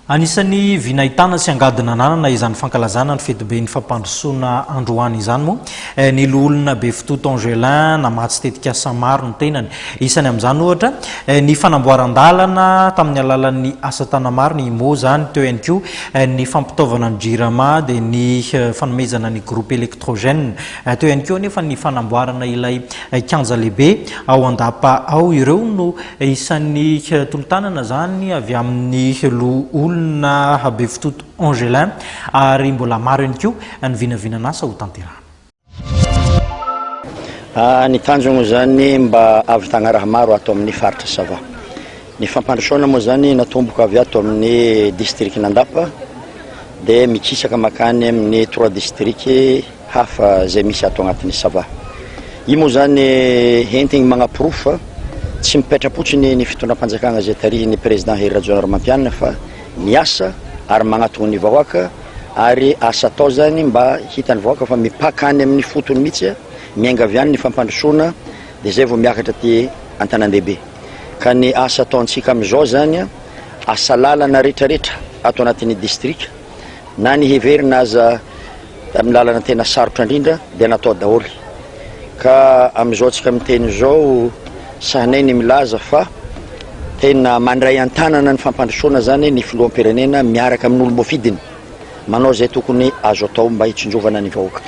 Anisan'ny vy nahitana sy angady nananana izany fankalazana ny fetiben'ny fampandrosoana androany izany moa ny loholona Befototo Angelin namatsy tetikasa maro ny tenany. Isany amin'izany ohatra ny fanamboaran-dalana tamin'ny alalan'ny asa tanamaro ny IMO izany, teo ihany koa ny fampitaovana ny Jirama dia ny fanomezana ny groupe électrogène, teo ihany koa anefa ny fanamboarana ilay kianja lehibe ao Andapa ao. Ireo no Isan'ny tolo-tanana izany avy amin'ny loholona Befototo Angelin ary mbola maro ihany koa ny vinavinan'asa ho tanterahana. Ny tanjona moa izany mba ahavitagna raha maro ato amin'ny faritra Sava. Ny fampandrosoana moa izany natomboka avy ato amin'ny distrikan'Andapa dia mikisaka makany amin'ny trois districts hafa izay misy ato agnatin'ny Sava. Io moa izany entigny magnaporofo fa tsy mipetra-potsiny ny fitondram-panjakagna izay tarihin'ny Président Hery Rajaonarimampianina fa miasa ary magnatogno ny vahoaka ary asa atao zany mba hitan'ny vahoaka fa mipaka any amin'ny fotony mihitsy, miainga avy any ny fampandrosoana dia zay vao miakatra aty an-tanàn-dehibe. Ka ny asa ataontsika amin'izao zany asa lalana retraretra ato anatin'ny distrika na ny heverina aza Tamin'ny lalana tena sarotra indrindra dia natao daholo. Ka amin'izao antsika miteny izao, sahinay ny milaza fa tena mandray an-tanana ny fampandrosoana izany ny filoham-pirenena miaraka amin'olom-boafidiny, manao izay tokony azo atao mba hitsinjovana ny vahoaka.